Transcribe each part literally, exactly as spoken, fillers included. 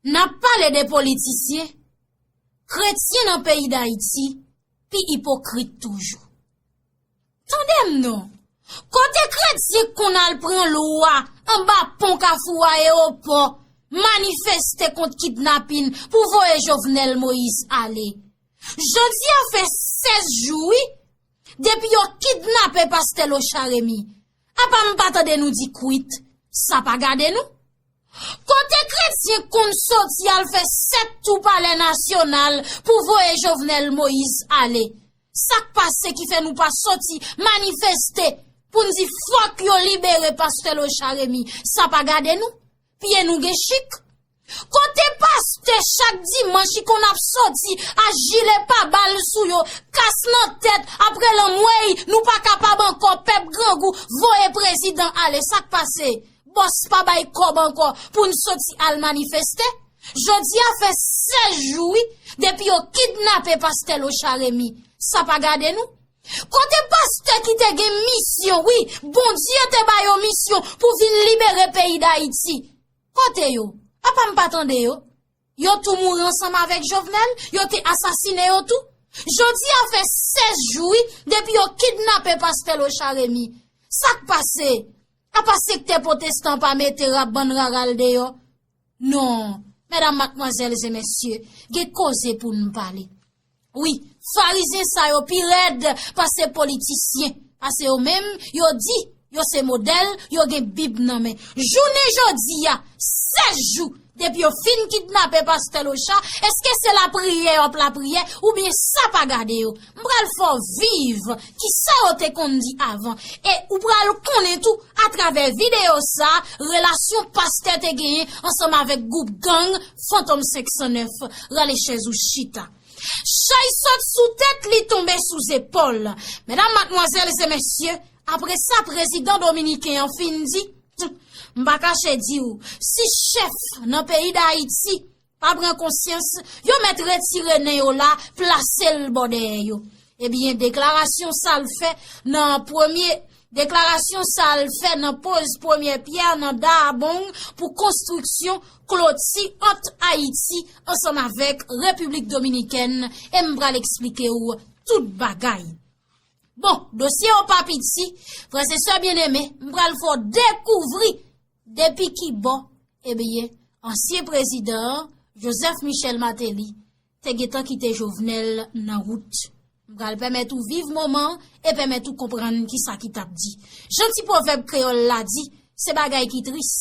N ap pale de politisyen, kretyen nan peyi Dayiti pi ipokrit toujou. Tande m non. Kote kretyen k konn al pran lwa anba pon Kafou Ayewopò, manifeste kont kidnapin pou voye Jovenel Moïse ale? Jodi a fè sèz jou, wi, depi yo kidnape pastè Locha Remy. Apa m pa tande nou di kwit, sa pa gade nou? Kote kretyen konn soti al fè sèt tou Palè Nasyonal pou voye Jovenel Moïse ale? Sa k pase ki fè nou pa soti manifeste pou n di fòk yo libere pastè Locha Remy? Sa pa gade nou? Pye nou gen chik? Kote pastè chak dimanch ki konn ap soti a jile pa bal sou yo, kas nan tèt, ap rele anmwey, nou pa kapab ankò, pèp grangou, voye prezidan ale? Sa k pase? Bòs pa bay kòb ankò pou n soti al manifeste? Jodi a fè sèz jou, wi, depi yo kidnape pastè Locha Remy. Sa pa gade nou? Kote pastè ki te gen misyon, wi, Bondye te ba yo misyon pou vin libere peyi Dayiti? Kote yo? Apa m pa tande yo? Yo tou mouri ansanm avèk Jovenel, yo te asasine yo tou. Jodi a fè sèz jou, wi, depi yo kidnape pastè Locha Remy. Sa k pase? Apa sektè pwotestan pa mete rap bann rara l deyò? Non, medam, madmwazèl e mesye, gen koze pou n pale. Wi, farizyen sa yo pi rèd pase politisyen, pase yo menm, yo di yo se modèl, yo gen Bib nan men. Jounen jodi a, sèz jou depi yo fin kidnape pastè Locha, èske se lapriyè y ap lapriyè, oubyen sa pa gade yo? M pral fè w viv kisa yo te konn di avan, e ou pral konnen tou atravè videyo sa, relasyon pastè te genyen ansanm avèk gwoup gang Fantom senk san nèf. Rale chèz ou chita. Chay sot sou tèt li, tonbe sou zepòl. Medam, madmwazèl e mesye, apre sa, prezidan dominiken an fin di, m pa kache di w, si chèf nan peyi Dayiti pa pran konsyans, yo mèt retire nen yo la, plase l bò dèyè yo. Ebyen, deklarasyon sa l fè nan premye, deklarasyon sa l fè nan poz premyè pyè nan Dahab Bong pou konstriksyon kloti ant Ayiti ansanm avèk Repiblik Dominikèn, e m pral eksplike w tout bagay. Bon, dosye yo pa piti, frè e sè byeneme, m pral fè w dekouvri depi ki bò, ebyen, ansyen prezidan an, Joseph Michel Martelly, te gentan kite Jovenel nan wout. M pral pèmèt ou viv moman an e pèmèt ou konprann kisa ki t ap di. Jan ti pwovèb kreyòl la di, se bagay ki tris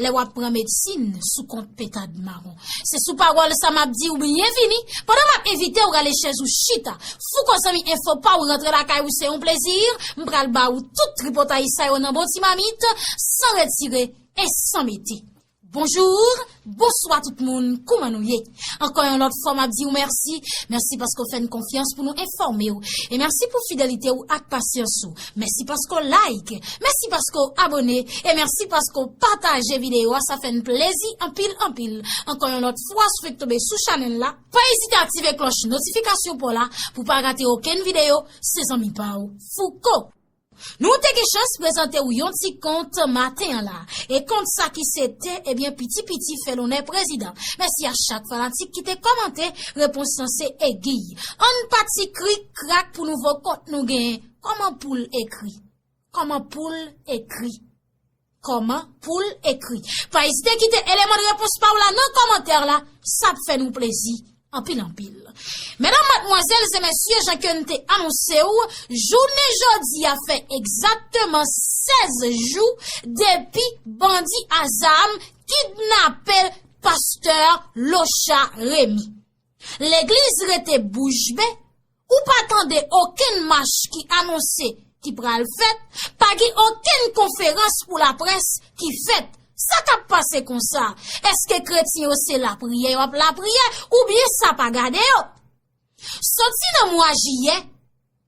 lè w ap pran medsin sou kont petad mawon. Se sou pawòl sa m ap di w byenvini, pandan m ap envite w rale chèz ou chita. Fouco zanmi enfo pa w rantre lakay ou, se yon plezi. M pral ba w tout tripotay sa yo nan bon ti mamit, san retire e san mete. Bonjou, bonswa tout moun, kouman nou ye? Ankò yon lòt fwa, m ap di w mèsi. Mèsi paske w fè n konfyans pou nou enfòme w. E mèsi pou fidelite w ak pasyans ou. Mèsi paske w like. Mèsi paske w abòne. E mèsi paske w pataje videyo a. Sa fè n plezi anpil, anpil. Ankò yon lòt fwa, si w fèk tonbe sou chanèl la, pa ezite aktive klòch notifikasyon pa w la pou w pa rate okenn videyo. Se zanmi pa w, Fouco. Nou te gen chans prezante w yon ti kont maten an la. E kont sa ki se te, ebyen, piti piti fè lonè prezidan. Mèsi a chak fanatik ki te kòmante, repons lan se egiy. Ann pa ti krik krak pou nouvo kont nou genyen. Kòman pou l ekri? Kòman pou l ekri? Kòman pou l ekri? Pa ezite kite eleman de repons pa w la nan kòmantè la, sa ap fè nou plezi anpil, anpil. Medam, madmwazèl e mesye, jan ke n te anonse w, jounen jodi a fè egzakteman sèz jou depi bandi a zam kidnape pastè Locha Remy. Legliz rete bouch be, ou pa tande okenn mach ki anonse ki pral fèt, pa gen okenn konferans pou laprès ki fèt. Sa k ap pase konsa? Èske kretyen yo se lapriyè yo ap lapriyè, oubyen sa pa gade yo? Soti nan mwa jiyè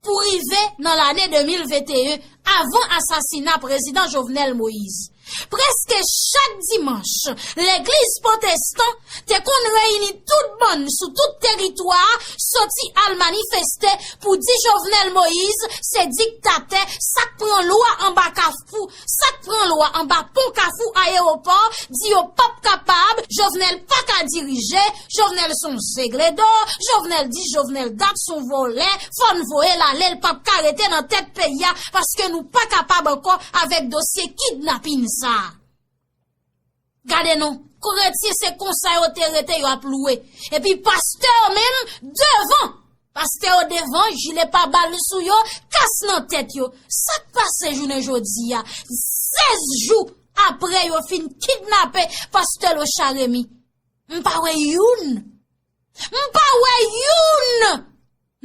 pou rive nan lane de mil venteyen, avan asasina prezidan Jovenel Moïse, prèske chak dimanch, legliz pwotestan te konn reyini tout bann sou tout teritwa a, soti al manifeste pou di Jovenel Moïse se diktatè, sa k pran lwa anba Kafou, sa k pran lwa anba pon Kafou ayewopò, di yo p ap kapab, Jovenel pa ka dirije, Jovenel se yon zegledo, Jovenel di Jovenel dat se yon vòlè, fò n voye l ale, l p ap ka rete nan tèt peyi a, paske nou pa kapab ankò avèk dosye kidnapin sa a. Gade non, kretyen se konsa yo te rete, yo ap louwe. Epi pastè yo menm devan. Pastè yo devan, jile pabal sou yo, kas nan tèt yo. Sa k pase jounen jodi a? Sèz jou apre yo fin kidnape pastè Locha Remy. M pa wè youn. M pa wè youn.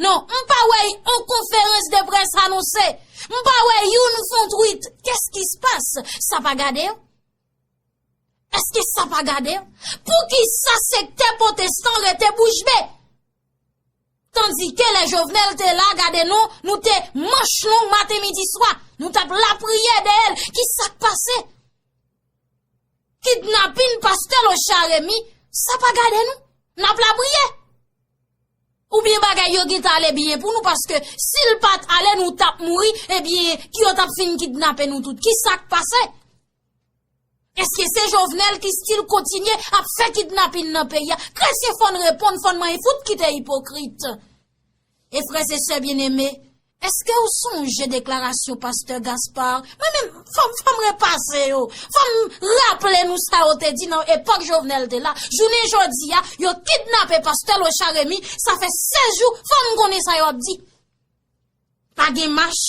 Non, m pa wè yon konferans de près anonse. M pa wè youn fè yon tweet. Qu'est-ce qui se passe? Sa pa gade yo? Èske sa pa gade? Poukisa sektè pwotestan rete bouch be? Tandike lè Jovenel te la, gade nou, nou te manch long maten, midi, swa. Nou t ap lapriyè dèyè l. Kisa k pase? Kidnapin pastè Locha Remy, sa pa gade nou? N ap lapriyè. Oubyen bagay yo gentan ale byen pou nou, paske si l pa t ale, nou t ap mouri, ebyen, ki yo t ap fin kidnape nou tout. Kisa k pase? Èske se Jovenel ki still kontinye ap fè kidnapin nan peyi a? Kretyen, fò n reponn, fò n manyen fout kite ipokrit. E frè e sè byeneme, èske w sonje deklarasyon pastè Gaspard? Mwen menm, fò m, fò m repase yo. Fò m raple nou sa yo te di nan epòk Jovenel te la. Jounen jodi a, yo kidnape pastè Locha Remy, sa fè sèz jou, fò m konnen sa yo ap di. Pa gen mach.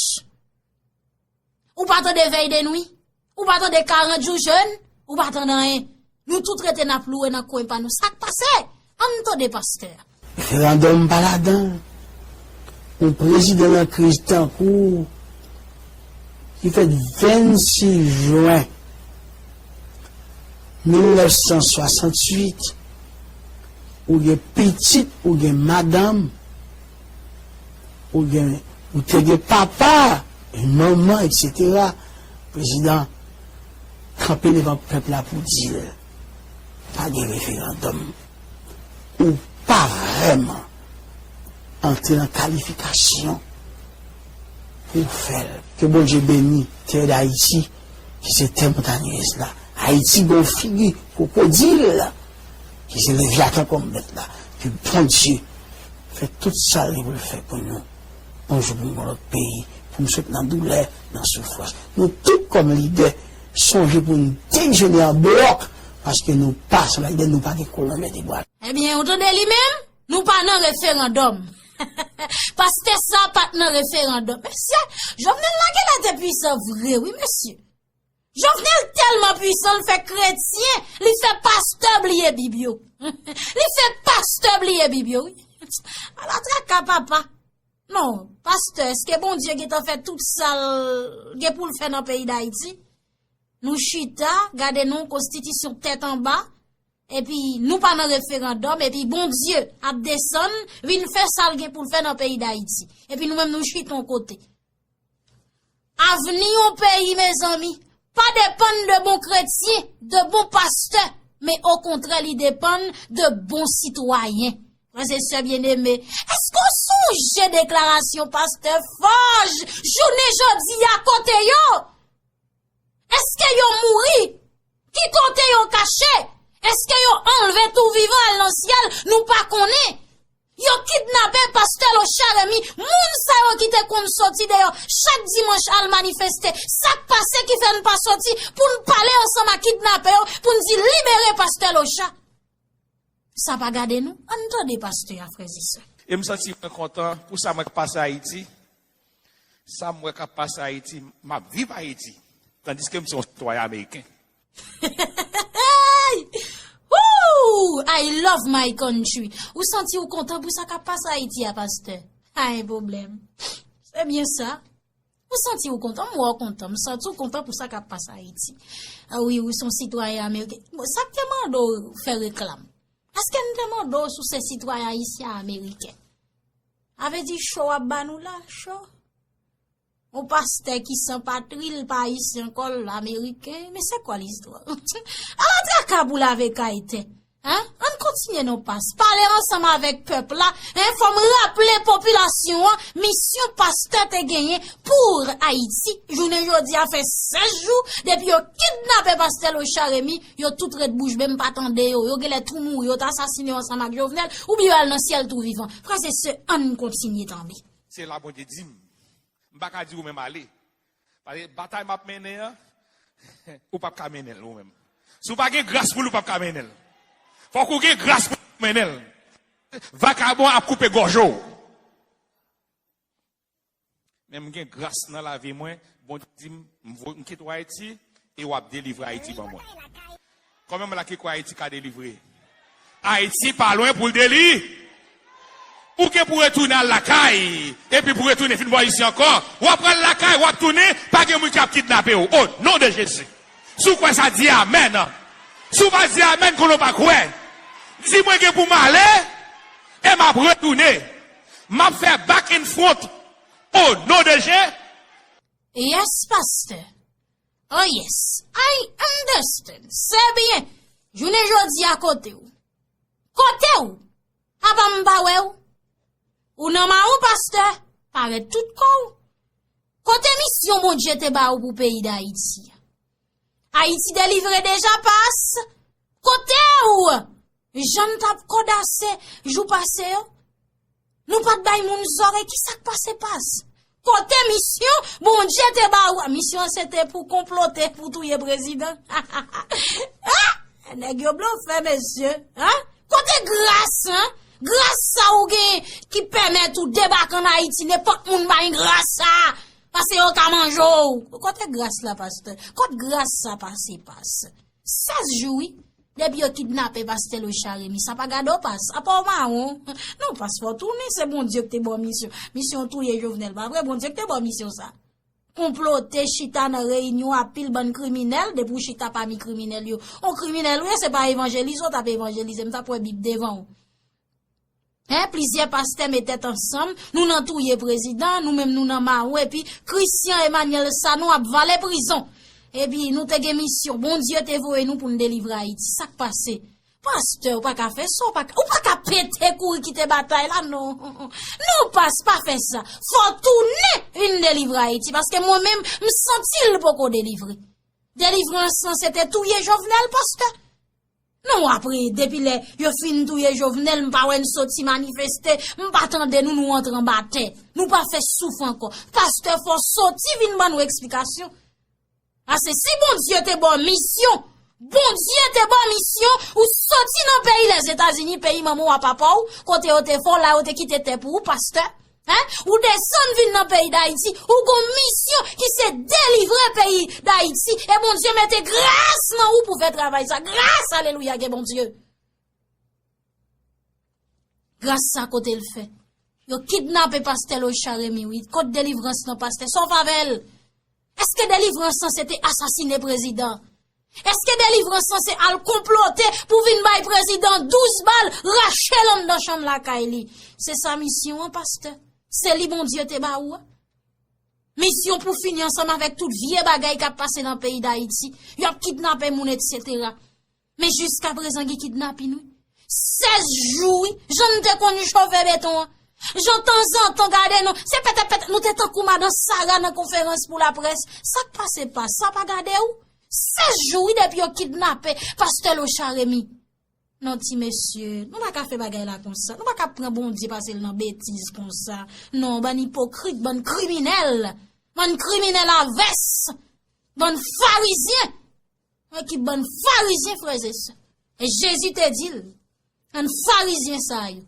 Ou pa tande vèy de nwi? Ou pa tande karant jou jèn? Ou pa tande anyen? Nou tout rete n ap louwe nan kwen pa nou. Sa k pase? Ann tande pastè a. Referandòm pa ladan l. Yon prezidan nan kriz tankou w, ki fèt vennsis jen mil nèf san swasantuit, ou gen pitit, ou gen madanm, ou gen, ou te gen papa, manman, etsetera. Prezidan kanpe devan pèp la pou di l, pa gen referandòm. Ou pa vrèman antre nan kalifikasyon pou w fè l. Ke Bondye beni tè Dayiti, ki se tè montanyèz la. Ayiti gen yon figi kwokodil, ki se Levyatan kòm mèt la. Ke Bondye fè tout sa l gen pou l fè pou nou. Yon jou pou n gen yon lòt peyi, pou n sot nan doulè, nan soufrans. Nou tout kòm lidè, sonje pou n demisyone an blòk, paske nou pa sou lidè, nou pa gen koulon mete bwa. Ebyen, ou tande li menm? Nou pa nan referandòm. Pastè sa pa t nan referandòm. Mesye, Jovenel la genlè te pwisan vre, wi, mesye. Jovenel tèlman pwisan, l fè kretyen, li fè pastè bliye Bib yo. Li fè pastè bliye Bib yo, wi. Ala traka, papa. Non, pastè, èske Bondye gentan fè tout sa l gen pou l fè nan peyi Dayiti? Nou chita, gade nou, konstitisyon tèt anba, epi nou pa nan referandòm, epi Bondye ap desann, vin fè sa l gen pou l fè nan peyi Dayiti. Epi nou menm nou chita yon kote. Avni yon peyi, mezanmi, pa depann de bon kretyen, de bon pastè, men okontrè, li depann de bon sitwayen. Frè e sè byeneme, èske w sonje deklarasyon pastè Fòj jounen jodi a kote yo? Èske yo mouri? Ki kote yo kache? Èske yo anlve tou vivan al nan syèl? Nou pa konnen. Yo kidnape pastè Locha Remy. Moun sa yo ki te konn soti deyò chak dimanch al manifeste. Sa k pase ki fè n pa soti pou n pale ansanm ak kidnapè yo, pou n di libere pastè Locha? Sa pa gade nou? Ann tande pastè a, frè e sè. E m santi mwen kontan pou sa mwen k pase Ayiti. Sa m wè k ap pase Ayiti, m ap viv Ayiti. Tandiske m se yon sitwayen ameriken. Woo! I love my country. Ou santi w kontan pou sa k ap pase Ayiti a, pastè? Pa gen pwoblèm. Se byen sa. Ou santi w kontan, m wè w kontan, m santi w kontan pou sa k ap pase Ayiti. A wi, ou se yon sitwayen ameriken. Bon, sa k te mande w fè reklam? Èske n te mande w si w se sitwayen ayisyen ameriken? Sa vle di cho w ap ba nou la, cho. Yon pastè ki san patri, l pa ayisyen ankò, l ameriken, mais c'est quoi l'histoire? Ala traka pou lave kay tè. Hein? Ann kontinye non pas. Pale ansanm avèk pèp la. Hein? Fò m raple popilasyon an, misyon pastè te genyen pou Ayiti. Jounen jodi a fè sèz jou, depi yo kidnape pastè Lochard Remy, yo tout ret bouch be, m pa tande yo. Yo genlè tou mouri, yo t asasine yo ansanm ak Jovenel, oubyen yo al nan syèl tou vivan. Frè e sè, ann kontinye tande. Se la Bondye di m. M pa ka di ou menm ale. Paske batay m ap mennen an, ou p ap ka mennen l ou menm. Si w pa gen gras pou l, ou p ap ka mennen l. Fòk ou gen gras pou w mennen l. Vakabon ap koupe gòj ou. Men m gen gras nan lavi mwen, Bondye di m, m vo-, m kite w Ayiti, e w ap delivre Ayiti ban mwen. Konbyen moun la ki kwè Ayiti ka delivre? Ayiti pa lwen pou l deli. Ou gen pou retounen al lakay, epi pou retounen fin bò isi ankò. W ap pral lakay, w ap tounen, pa gen moun k ap kidnape w. O non de Jezi. Si w kwè sa, di amèn. Si w pa di amèn, konnen w pa kwè. Di mwen gen pou m ale, e m ap retounen. M ap fè back and front. O non de Je- Yes, pastè. Oh yes, I understand. Se byen. Jounen jodi a kote w? Kote w? Apa m pa wè w? Ou nan mawon, pastè? Parèt tout kò w. Kote misyon Bondye te ba ou pou peyi Dayiti a? Ayiti delivre deja, pas? Kote w? Jan n t ap kòdase jou pase yo, nou pa t bay moun zòrèy, ki sa k pase pas? Kote misyon Bondye te ba ou a? Misyon an se te pou konplote, pou touye prezidan. Ah! Nèg yo blofè, mesye. Hein? Kote gras, hein? Gras sa ou gen ki pèmèt ou debake ann Ayiti, nenpòt moun bay gras sa, paske yo ka manje w. Kote gras la, pastè? Kot gras sa pase, pas? Sèz jou, wi. Depi yo kidnape pastè Lochard Remy, sa pa gade w, pas. Apa w mawon? Non, pas, fò w tounen, se Bondye ki te ba w misyon. Misyon touye Jovenel, pa vre? Bondye ki te ba w misyon sa. Konplote, chita nan reyinyon a pil bann kriminèl, depi w chita pami kriminèl yo. On kriminèl ou ye, se pa evanjelize w t ap evanjelize, m t ap wè Bib devan w. Hein, plizyè pastè met tèt ansanm, nou nan touye prezidan, nou menm nou nan mawon, epi Christian Emmanuel Sanon ap vale prizon. Epi nou te gen misyon, Bondye te voye nou pou n delivre Ayiti. Sa k pase? Pastè, ou pa ka fè sa, ou pa ka, ou pa ka pete kouri kite batay la, non. Non, pas, pa fè sa. Fò w tounen vin delivre Ayiti, paske mwen menm, m santi l poko delivre. Delivrans lan se te touye Jovenel, pastè. Non, apre, depi lè yo fin touye Jovenel, m pa wè n soti manifeste, m pa tande nou, nou antre anba tè. Nou pa fè souf ankò. Pastè, fò w soti vin ban nou eksplikasyon. Paske si Bondye te ba w misyon, Bondye te ba w misyon, ou soti nan peyi Lèzetazini, peyi manman w a papa w, kote yo te fè w la, yo te kite tè pou ou, pastè. Hein? Ou desann vin nan peyi Dayiti, ou gon misyon ki se delivre peyi Dayiti, e Bondye mete gras nan ou pou fè travay sa. Gras, alelouya, gen Bondye. Gras sa kote l fè? Yo kidnape pastè Lochard Remy, wi. Kot delivrans nan, pastè? Sa w fè avè l? Èske delivrans lan se te asasine prezidan? Èske delivrans lan se al konplote pou vin bay prezidan douz bal, rache l anndan chanm lakay li? Se sa misyon an, pastè? Se li Bondye te ba ou a? Misyon pou fini ansanm avèk tout vye bagay k ap pase nan peyi Dayiti. Y ap kidnape moun, etsetera. Men jiskaprezan gen kidnapin, wi. Sèz jou, wi. Jan n te konn chove beton an. Jan tanzantan gade nou. Se pètèt, pètèt, nou te tankou madan Sara nan konferans pou laprès. Sa k pase, pas? Sa pa gade w? Sèz jou, wi, depi yo kidnape pastè Lochard Remy. Non, ti mesye, nou pa ka fè bagay la konsa. Nou pa ka pran Bondye pase l nan betiz konsa. Non, bann ipokrit, bann kriminèl. Bann kriminèl a vès. Bann farizyen. Ekip bann farizyen, frè e sè. E Jezi te di l, bann farizyen sa yo.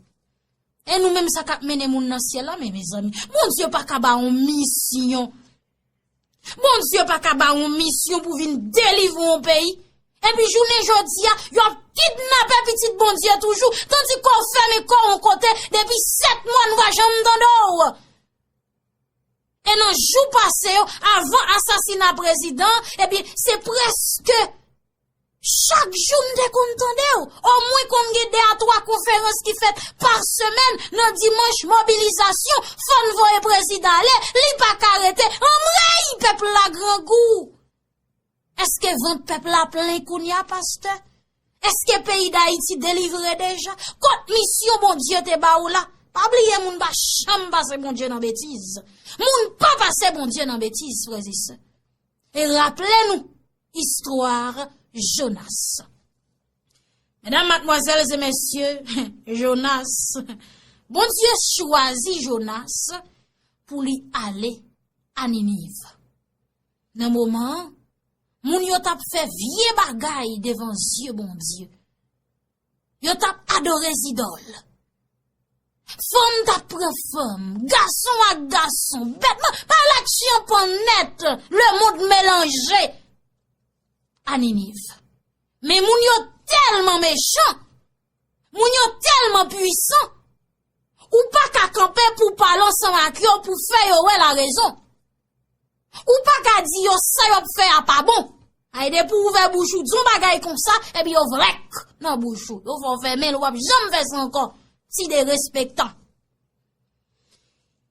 E nou menm sa k ap mennen moun nan syèl la, men mezanmi, Bondye pa ka ba w yon misyon. Bondye pa ka ba w yon misyon pou vin delivre yon peyi. Epi jounen jodi a, y ap kidnape pitit Bondye toujou, tandike w fèmen kò w yon kote depi sèt mwa, nou pa janm tande w. E nan jou pase yo, avan asasina prezidan, ebyen, se prèske chak jou m te konn tande w. Omwen konn gen de a twa konferans ki fèt pa semèn nan dimanch mobilizasyon. Fò n voye prezidan ale, li pa ka rete. Anmwey, pèp la grangou. Èske vant pèp la plen kounye a, pastè? Èske peyi Dayiti delivre deja? Kot misyon Bondye te ba ou la? Pa bliye, moun pa janm pase Bondye nan betiz. Moun pa pase Bondye nan betiz, frè e sè. E raple nou istwa Jonas. Medam, madmwazèl e mesye, Jonas, Bondye chwazi Jonas pou li ale a Niniv. Nan moman an, moun yo t ap fè vye bagay devan zye Bondye. Yo t ap adore zidòl. Fanm t ap pran fanm, gason ak gason, bèt, ma-, bagay la tchanpan nèt, lemonn melanje a Niniv. Men moun yo tèlman mechan, moun yo tèlman pwisan, ou pa ka kanpe pou pale ansanm ak yo, pou fè yo wè larezon. Ou pa ka di yo sa y ap fè a pa bon. Ay, depi w ouvè bouch ou di yon bagay konsa, epi yo vrèk nan bouch ou. Yo fè w fèmen l, w ap janm fè sa ankò. Ti derespektan.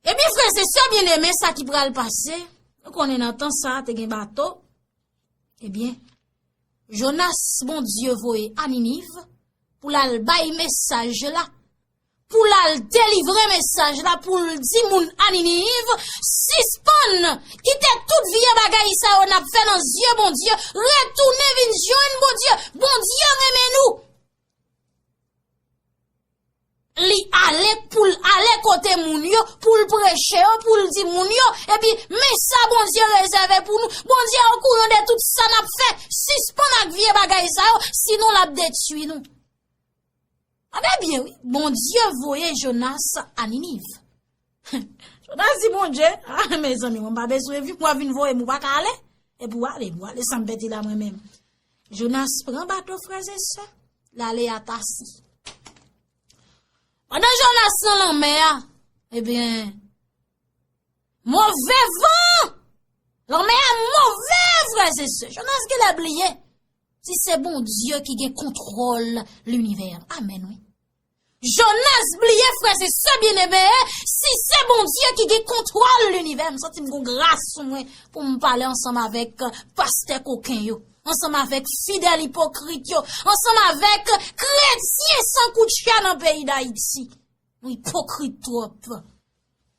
Ebyen, frè e sè byeneme, sa ki pral pase, nou konnen nan tan sa a, te gen bato. Ebyen, Jonas, Bondye voye a Niniv pou l al bay mesaj la, pou l al delivre mesaj la, pou l di moun a Niniv, sispann kite tout vye bagay sa yo n ap fè nan zye Bondye, retounen vin jwenn Bondye. Bondye renmen nou. Li ale pou l ale kote moun yo, pou l preche yo, pou l di moun yo, epi men sa Bondye rezève pou nou. Bondye okouran de tout sa n ap fè. Sispann ak vye bagay sa yo, sinon l ap detwi nou. Tande byen, wi. Bondye voye Jonas a Niniv. Jonas di Bondye, ah, mezanmi, mwen m pa bezwen viv, mwen vin voye m, ou pa ka ale. Epi w ale, w ale san m pèdi la mwen menm. Jonas pran bato, frè e sè, l ale a Tasi. Pandan Jonas nan lanmè a, ebyen, move van! Lanmè a move, frè e sè. Jonas genlè bliye si se Bondye ki gen kontwòl linivè. Amèn, wi. Jonas bliye, frè e sè byeneme, si se Bondye ki gen kontwòl linivè. M santi m gon gras sou mwen pou m pale ansanm avèk pastè koken yo, ansanm avèk fidèl ipokrit yo, ansanm avèk kretyen san koutcha nan peyi Dayiti. Nou ipokrit twòp.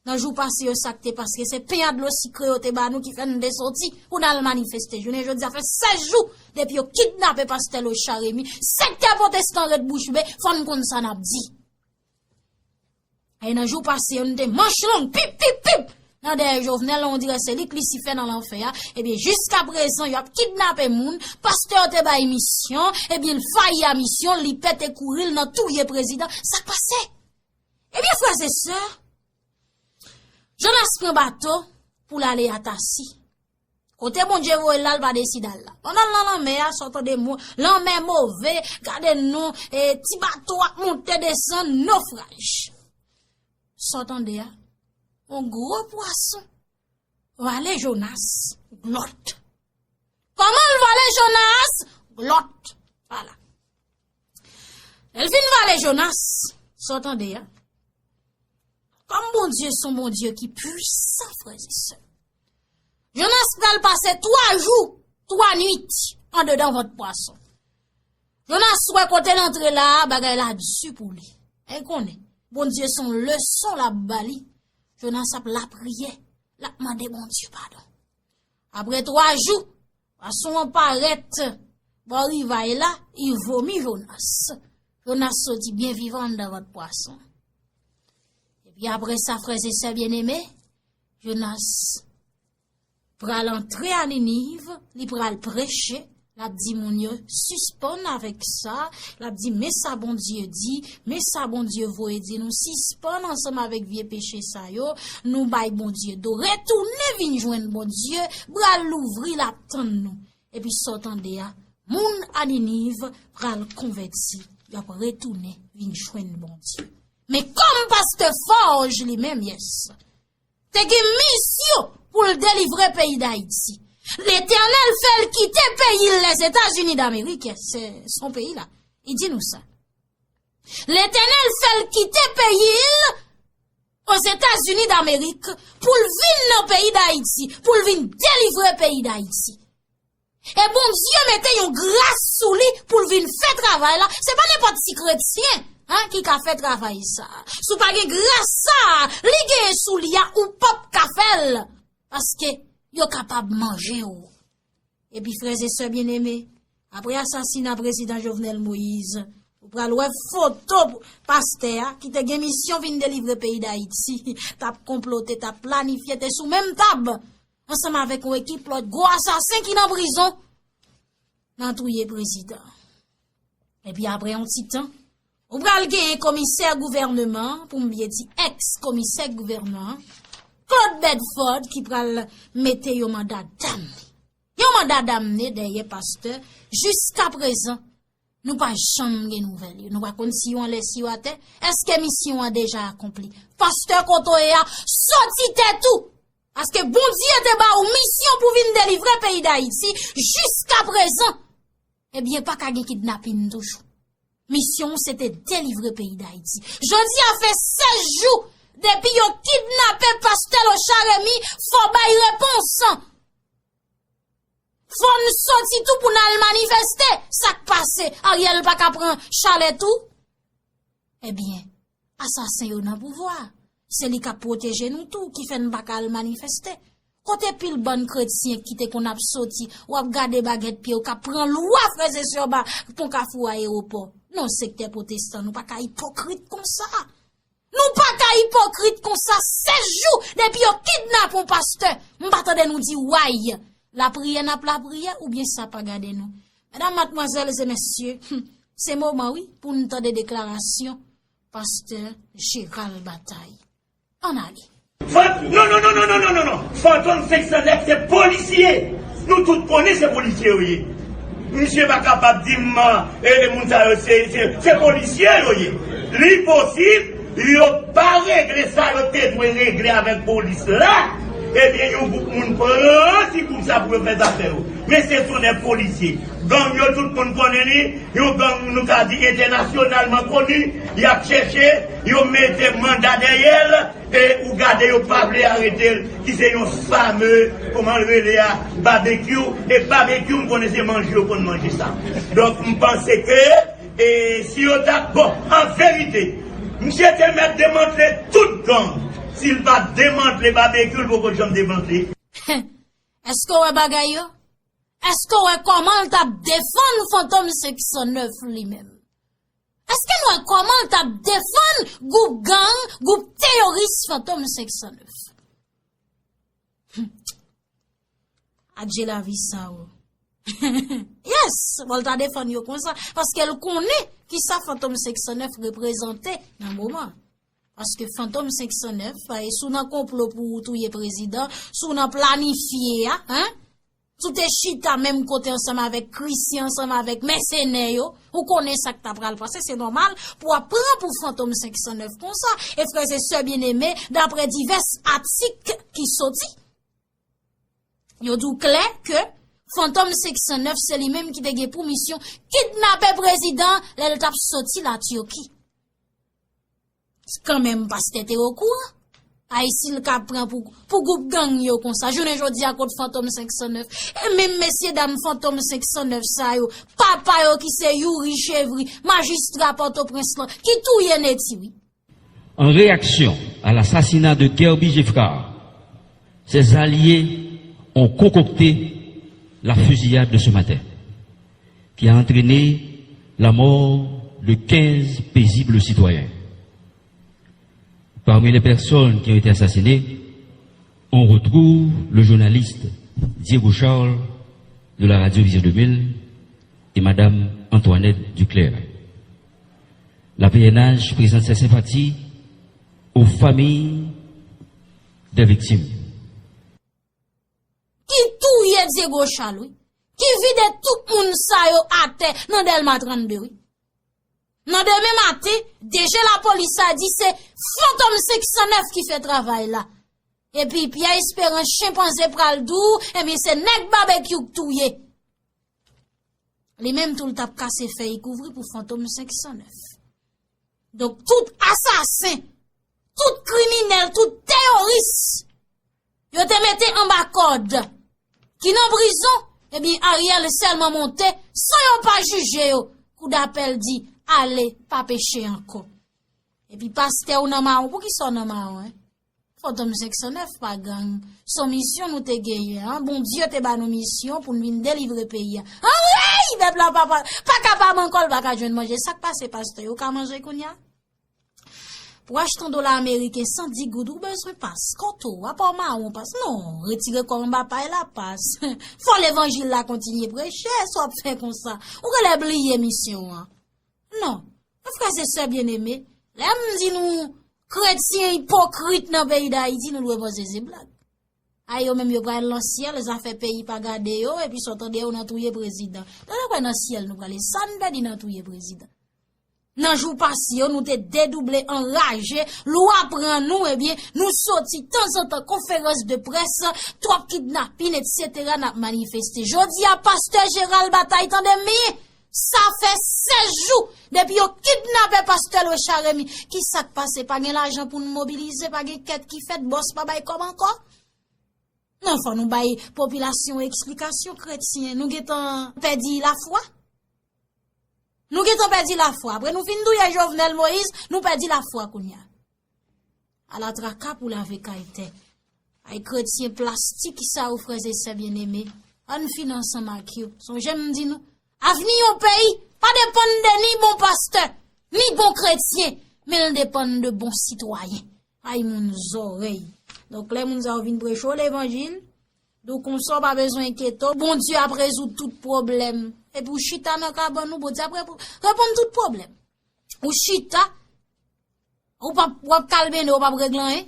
Nan jou pase yo, sa k te pase, se pen a dlo sikre yo te ba nou ki fè n te soti pou n al manifeste. Jounen jodi a fè sèz jou depi yo kidnape pastè Locha Remy. Sektè pwotestan ret bouch be, fò n konn sa n ap di. E nan jou pase yo, n te manch long, pip, pip, pip, nan dèyè Jovenel, on dirè se li k Lisifè nan lanfè a. Ebyen, jiska prezan, y ap kidnape moun, pastè yo te bay misyon, ebyen, l fayi a misyon, li pete kouri, l nan touye prezidan. Sa k pase? Ebyen, frè e sè, Jonas pran bato pou l ale a Tasi. Kote Bondye voye l la, l pa deside al la. Pandan l nan lanmè a, sa w tande mo, lanmè move, gade non, e, ti bato ap monte desann, nofraj. Sa w tande a, yon gwo pwason vale Jonas glòt. Kòman l vale Jonas glòt? Vwala. Lè l fin vale Jonas, sa w tande a, kòm Bondye se yon Bondye ki pwisan, frè e sè, Jonas pral pase twa jou, twa nwit andedan vant pwason. Jonas wè kote l antre la a, bagay la di pou li. E konnen, Bondye se yon leson l ap ba li. Jonas ap lapriyè, l ap mande Bondye padon. Apre twa jou, pwason an parèt bò rivaj la, li vomi Jonas. Jonas soti byen vivan anndan vant pwason. Epi apre sa, frè e sè byeneme, Jonas pral antre a Niniv, li pral preche, l ap di moun yo, sispann avèk sa, l ap di, men sa Bondye di, men sa Bondye voye di nou, sispann ansanm avèk vye peche sa yo, nou bay Bondye do, retounen vin jwenn Bondye, bra l louvri, l ap tann nou. Epi sa w tande a, moun a Niniv pral konvèti, y ap retounen vin jwenn Bondye. Men kòm pastè Forge li menm, yes, te gen misyon pou l delivre peyi Dayiti. Letènèl fè l kite peyi l, Lèzetazini Damerik, se, se yon peyi la. Li di nou sa. Letènèl fè l kite peyi l, Ozetazini Damerik, pou l vin nan peyi Dayiti, pou l vin delivre peyi Dayiti. E Bondye mete yon gras sou li pou l vin fè travay la. Se pa nenpòt ti kretyen, en, ki ka fè travay sa. Si w pa gen gras sa a, li genyen sou li a, ou p ap ka fè l. Paske yo kapab manje w. Epi, frè e sè byeneme, apre asasina prezidan Jovenel Moïse, ou pral wè foto pastè a ki te gen misyon vin delivre peyi Dayiti, t ap konplote, t ap planifye, te sou menm tab ansanm avèk yon ekip lòt gwo asasen ki nan prizon nan touye prezidan. Epi apre yon ti tan, ou pral genyen komisè gouvènman an, pou m byen di èks komisè gouvènman an, Claude Bedford, ki pral mete yon manda damne. Yon manda damne dèyè pastè, jiskaprezan, nou pa janm gen nouvèl yo. Nou pa konn si yo anlè, si yo atè. Èske misyon an deja akonpli? Pastè kote w ye a, soti tèt ou! Paske Bondye te ba w misyon pou vin delivre peyi Dayiti. Jiskaprezan, ebyen, pa ka gen kidnapin toujou. Misyon w se te delivre peyi Dayiti. Jodi a fè sèz jou depi yo kidnape pastè Lochard Remy, fò w bay repons. Fò n soti tou pou n al manifeste. Sa k pase? Ariel pa ka pran chalè tou? Ebyen, asasen yo nan pouvwa. Se li k ap pwoteje nou tou, ki fè n pa ka al manifeste. Kote pil bann kretyen ki te konn ap soti, w ap gade bagèt pye yo k ap pran lwa, frè e sè, ba pon Kafou Ayewopò. Non, sektè pwotestan, nou pa ka ipokrit konsa. Nou pa ka ipokrit konsa, sèz jou depi yo kidnape yon pastè. M pa tande nou di way. Lapriyè n ap lapriyè oubyen sa pa gade nou. Medam, madmwazèl e mesye, hmm, se moman wi pou n tande deklarasyon pastè Gérald Bataille. Ann ale. Fan-, non, non, non, non, non, non, non, non. Fantom senk san nèf se polisye. Nou tout konnen se polisye yo ye. Misye pa kapab di m, e, moun sa yo se, se, se polisye yo ye. Li posib, yo pa regle sa yo te dwe regle avèk polis la. Ebyen, yon gwoup moun pran ti gwoup sa pou yo fè zafè yo. Men se sou nèg polisye. Gang yo, tout moun konnen li. Yon gang, nou ka di, entènasyonalman koni. Y ap chèche, yo mete manda dèyè l. E ou gade yo pa vle arete l, ki se yon fame, kòman l rele a, Babekyou, e Babekyou, m konnen se manje yo konn manje sa. Donk, m panse ke, e, si yo ta, bon, an verite, misye te mèt demantle tout gang. Si l pa demantle Babekyou, l poko janm demantle. Èske w wè bagay yo? Èske w wè kòman l t ap defann Fantom senk san nèf li menm? Èske n wè kòman l t ap defann gwoup gang, gwoup teyoris Fantom senk san nèf? Hmm. Adje lavi sa, o. Yes, bon, l ta defann yo konsa, paske l konnen kisa Fantom senk san nèf reprezante nan moman. Paske Fantom senk san nèf, e, si w nan konplo pou w touye prezidan, si w nan planifye a, en? Si w te chita menm kote ansanm avèk Christian, ansanm avèk mèsenè yo, ou konnen sa k ta pral pase, se nòmal pou w ap pran pou Fantom senk san nèf konsa. E frè e sè byeneme, daprè divès atik ki soti, yo di w klè ke Fantom senk san nèf se li menm ki te gen pou misyon kidnape prezidan lè l t ap soti Latiki. Kanmenm, pastè te okouran. Ay, si l ka pran pou, pou gwoup gang yo konsa, jounen jodi a kot Fantom senk san nèf? E menm mesyedam Fantom senk san nèf sa yo, papa yo ki se Youri Chevry, majistra Pòtoprens lan, ki touye Netty, wi. En réaction à l'assassinat de Kerby Geffrard, ses alliés ont concocté la fusillade de ce matin, qui a entraîné la mort de quinze paisibles citoyens. Parmi les personnes qui ont été assassinées, on retrouve le journaliste Diego Charles de la Radio Vision deux mille et Madame Antoinette Duclair. La P N H présente ses sympathies aux familles des victimes. Ki touye Diego Charles, wi. Ki vide tout moun sa yo atè nan Dèlma trannde, wi. Nan demen maten, D G lapolis la di se Fantom senk san nèf ki fè travay la. Epi Pierre Espérance chenpanze pral di w, ebyen se nèg Babekyou k touye. Li menm tou l t ap kase fèy kouvri pou Fantom senk san nèf. Donk tout asasen, tout kriminèl, tout teyoris yo te mete anba kòd, ki nan prizon, Ebyen, Ariel sèlman monte, san yo pa jije yo. Koudapèl di, ale, pa peche ankò. Epi pastè ou nan mawon, poukisa w nan mawon, en? Fantom senk san nèf pa gang. Se yon misyon nou te genyen, an. Bondye te ba nou misyon pou n vin delivre peyi a. Anrey! Pèp la pa, pa, pa kapab ankò, l pa ka jwenn manje. Sa k pase, pastè? Yo ka manje kounye a? Pou achte yon dola ameriken san di goud, ou bezwen pas. Kote w? Apa w mawon pas? Non, retire kò w anba pay la, pas. Fò levanjil la kontinye preche, sa w ap fè konsa. Ou genlè bliye misyon an. Non. Frè e sè byeneme, lè m di nou kretyen ipokrit nan peyi Dayiti, nou dwe panse se blag. A yo menm yo pral nan syèl, zafè peyi pa gade yo, epi sa w tande yo nan touye prezidan. Tande kwè nan syèl nou prale, sa n pèdi nan touye prezidan. Nan jou pase yo, nou te dedouble anraje, lwa pran nou, ebyen, nou soti tanzantan konferans de près, twòp kidnapin, etsetera, n ap manifeste. Jodi a, pastè Gérald Bataille, tande m byen, sa fè sèz jou depi yo kidnape pastè Lochard Remy. Kisa k pase? Pa gen lajan pou n mobilize, pa gen kèt ki fèt, bòs pa bay kòb ankò? Non, fò nou bay popilasyon eksplikasyon, kretyen. Nou gentan pèdi lafwa? Nou gentan pèdi lafwa. Apre nou fin touye Jovenel Moïse, nou pèdi lafwa kounye a. Ala traka pou lave kay tè. Ay kretyen plastik sa yo, frè e sè byeneme. Ann fin ansanm ak yo. Sonje m di nou, avni yon peyi pa depann de ni bon pastè, ni bon kretyen, men l depann de bon sitwayen. Ay moun zòrèy. Donk, lè moun sa yo vin preche w levanjil, di w konsa w pa bezwen enkyete w, Bondye ap rezoud tout pwoblèm. Epi w chita nan kabann ou, Bondye ap repo-, reponn tout pwoblèm. Ou chita, ou p ap, w ap kalbene, w p ap regle anyen.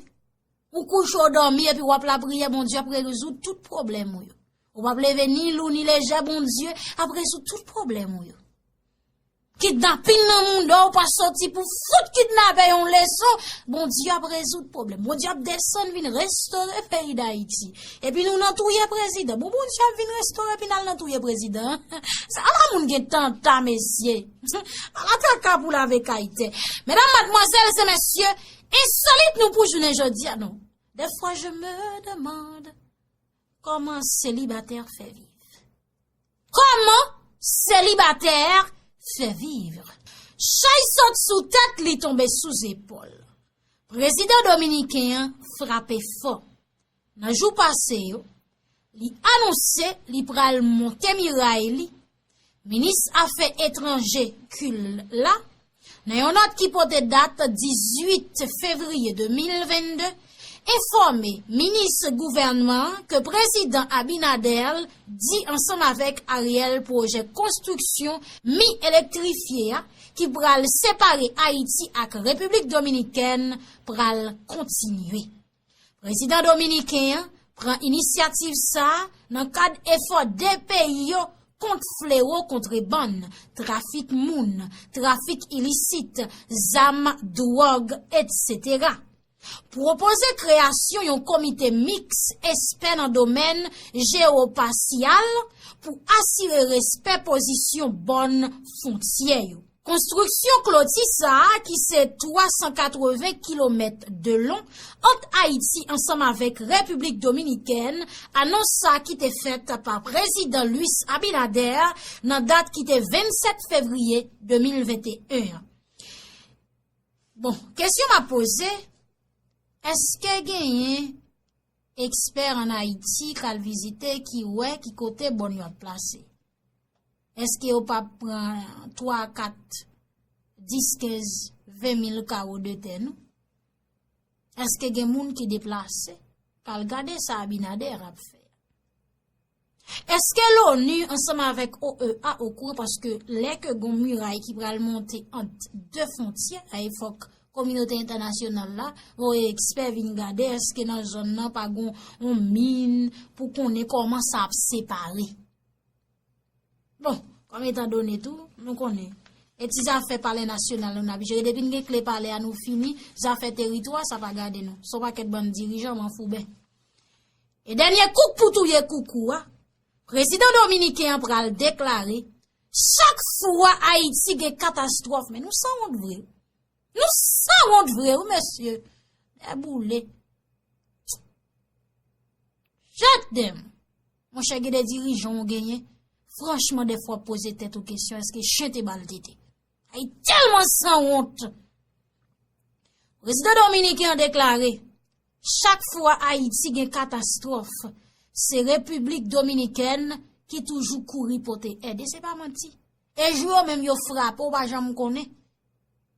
Ou kouche, w dòmi, epi w ap lapriyè, Bondye ap rezoud tout pwoblèm ou yo. Ou p ap leve ni lou ni lejè, Bondye ap rezoud tout pwoblèm ou yo. Kidnapin nan mouda w pa soti pou fout kidnapè yon leson. Bondye ap rezoud pwoblèm. Bondye ap desann vin restore peyi Dayiti. Epi nou nan touye prezidan. Bon, Bondye ap vin restore epi n al nan touye prezidan. Sa la moun gen tanta, mesye. Ala traka pou lave kay tè. Medam, madmwazèl e mesye, ensolit nou pou jounen jodi a, non. Des fois, je me demande comment célibataire fait vivre. Kòman selibatè fè viv? Chay sot sou tèt li, tonbe sou zepòl. Prezidan dominiken an frape fò. Nan jou pase yo, li anonse li pral monte miray li. Minis afè etranje Kul la, nan yon nòt ki pote dat dizuit fevriye de mil vennde, enfòme minis gouvènman an ke prezidan Abinader di ansanm avèk Ariel pwojè konstriksyon mi elektrifye a ki pral separe Ayiti ak Repiblik Dominikèn pral kontinye. Prezidan dominiken an pran inisyativ sa a nan kad efò de peyi yo kont flewo kontrebann, trafik moun, trafik ilisit, zam, dwòg, etsetera. Pwopoze kreyasyon yon komite miks espè nan domèn jewopasyal pou asire respè pozisyon bòn fwontyè yo. Konstriksyon kloti sa a, ki se twa san katreven kilomèt de lon ant Ayiti ansanm avèk Repiblik Dominikèn, anons sa a ki te fèt pa Prezidan Luis Abinader nan dat ki te vennsèt fevriye de mil venteyen an. Bon, kesyon m ap poze, èske genyen ekspè ann Ayiti k al vizite, ki wè ki kote bòn yo ap plase? Èske yo p ap pran twa, kat, dis, kenz, ven mil kawo de tè nou? Èske gen moun ki deplase k al gade sa Abinader ap fè? Èske l'ONU ansanm avèk O E A okouran, paske lè ke gon miray ki pral monte ant de fwontyè, e fòk kominote entènasyonal la voye ekspè vin gade èske nan zòn nan pa gon yon min pou konnen kòman sa ap separe. Bon, kòm etan done tou, nou konnen. E ti zafè palè nasyonal nou n ap jere. Depi n gen kle palè a, nou fini. Zafè teritwa, sa pa gade nou. Se yon pakèt bann dirijan manfouben. E dènye kouk pou touye koukou a, prezidan dominiken an pral deklare, chak fwa Ayiti gen katastwòf, men nou sanwont vre. Nou sanwont vre, wi, mesye. Nèboule. Jèt dèm. Monchè, gen de dirijan w genyen, franchman, dèfwa w ap poze tèt ou kesyon, èske chen te ba l tete? Ay tèlman sanwont! Prezidan dominiken an deklare, chak fwa Ayiti gen katastwòf, se Repiblik Dominikèn ki toujou kouri pote èd. E se pa manti. E jou yo menm yo frape, w pa janm konnen.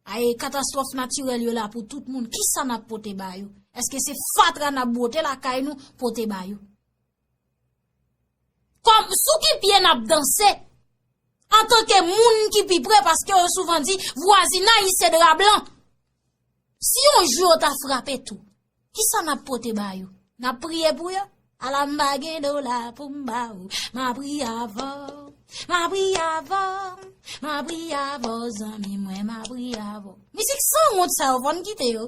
Ay, katastwòf natirèl yo la pou tout moun. Kisa n ap pote ba yo? Èske se fatra n ap bwote lakay nou pote ba yo? Kòm, sou ki pye n ap danse? Antanke moun ki pi pre, paske yo souvan di, vwazinay se dra blan. Si yon jou yo ta frape tou, kisa n ap pote ba yo? N ap priye pou yo? Ala m pa gen dola pou m ba ou. M a priye avè w. M a priye avè w. M a priye avè w, zanmi mwen, m a priye avè w. Mizik sanwont sa yo, fò n kite yo.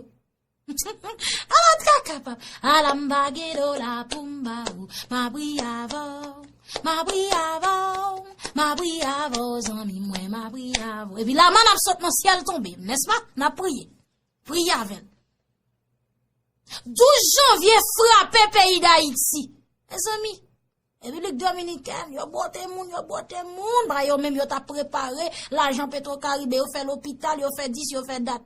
Ala traka pa. Ala m pa gen dola pou m ba ou. M a priye avè w. M a priye avè w. M a priye avè w, zanmi mwen, m a priye avè w. Epi laman n ap sot nan syèl tonbe, nèspa? N ap priye. Priye avè l. Douz janvye frape peyi Dayiti. Mezanmi, Repiblik Dominikèn, yo bwote moun, yo bwote moun. Ba yo menm yo t ap prepare lajan Petro Caribe, yo fè lopital, yo fè dis, yo fè dat.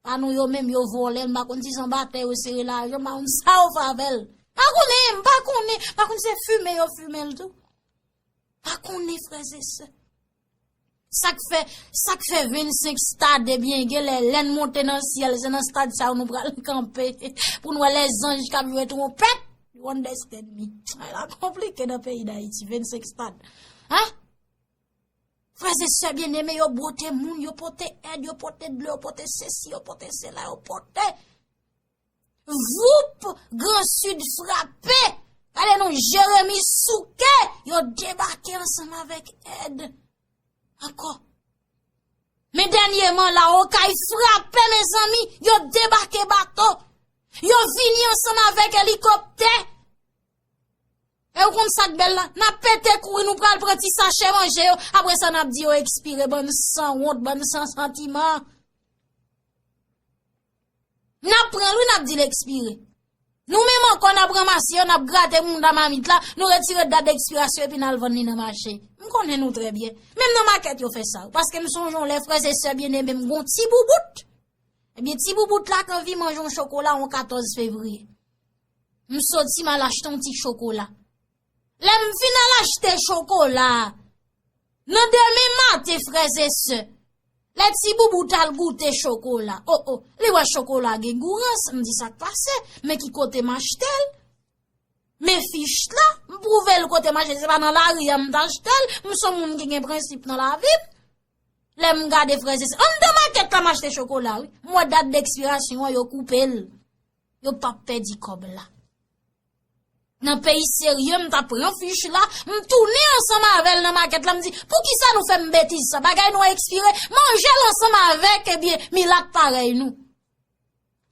Pa nou yo menm, yo vòlè, m pa konn si se anba tè yo sere lajan, m pa konn sa yo fè avè l. M pa konnen, m pa konnen, m pa konn se fimen yo fimen l tou. Pa konnen, frè e sè. Sa k fè, sa k fè vennsenk stad, ebyen, genlè, lè n monte nan syèl, se nan stad sa yo nou pral kanpe pou n wè lèzanj k ap jwe twonpèt. You understand me? Ay, la konplike nan peyi Dayiti, vennsenk stad. Hein? Frè e sè byeneme, yo bwote moun, yo pote èd, yo pote dlo, yo pote sesi, yo pote sela, yo pote. Voup, Gran Sid frape. Gade non, Jeremi souke, yo debake ansanm avèk èd. Ankò. Men dènyèman la, Okay frape, mezanmi, yo debake bato. Yo vini ansanm avèk elikoptè. E ou konn sa k bèl la? N ap pete kouri, nou pral pran ti sachè manje yo. Apre sa, n ap di yo ekspire, bann sanwont, bann san santiman. N ap pran l, wi, n ap di l ekspire. Nou menm ankò, n ap ranmase yo, n ap grate mounda mamit la, nou retire dat dekspirasyon epi n al vann li nan mache. M konnen nou trè byen. Menm nan makèt yo fè sa, wi, paske m sonje yon lè, frè e sè byeneme m, gon ti boubout. Ebyen, ti boubout la k anvi manje yon chokola yon katòz fevriye. M soti, m al achte yon ti chokola. Lè m fin al achte chokola a, nan demen maten, frè e sè, lè ti boubout al goute chokola, o, o, li wè chokola gen gou rans, m di, sa k pase? Men ki kote m achte l? Men fich la, m pwouve l kote m achte l, se pa nan lari a m t achte l, m se yon moun ki gen prensip nan lavi m. Lè m gade, frè e sè, anndan makèt la m achte chokola, wi. M wè dat dekspirasyon an, yo koupe l. Yo p ap pèdi kòb la. Nan peyi serye, m t ap pran fich la, m tounen ansanm avè l nan makèt la, m di, poukisa nou fè m betiz sa? Bagay nou ekspire, manje l ansanm avèk, ebyen, milat parèy nou.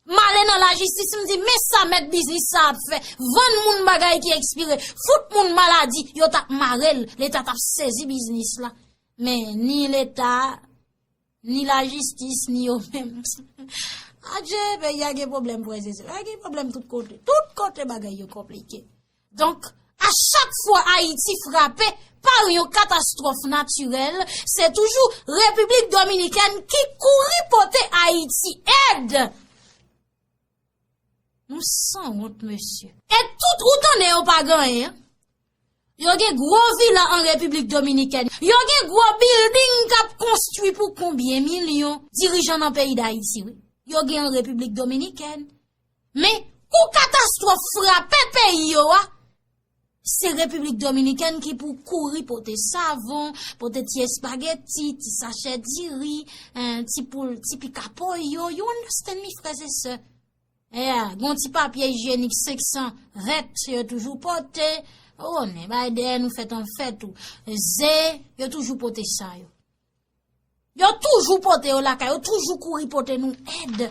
M ale nan lajistis, m di, men sa mèt biznis sa ap fè, vann moun bagay ki ekspire, fout moun maladi, yo t ap mare l, Leta t ap sezi biznis la. Men ni Leta, ni lajistis, ni yo menm. Adje, peyi a gen pwoblèm, frè e sè. Peyi a gen pwoblèm tout kote. Tout kote bagay yo konplike. Donk, a chak fwa Ayiti frape pa yon katastwòf natirèl, se toujou Repiblik Dominikèn ki kouri pote Ayiti èd. Nou sanwont, mesye. E tout ou tande yo pa gen anyen. Yo gen gwo vila an Repiblik Dominikèn. Yo gen gwo bilding k ap konstwi pou konbyen milyon. Dirijan nan peyi Dayiti, wi. Yo gen an Repiblik Dominikèn. Men, kou katastwòf frape peyi yo a, se Repiblik Dominikèn ki pou kouri pote savon, pote ti espageti, ti sachè diri, en, ti poul, ti pikapoyo. You understand me, frè e sè? Yeah, gon ti papye ijyenik senk san vèt, yo toujou pote. O, nen, bay dèyè nou fèt an fèt ou. Ze, yo toujou pote sa yo. Yo toujou pote yo lakay, yo toujou kouri pote nou èd.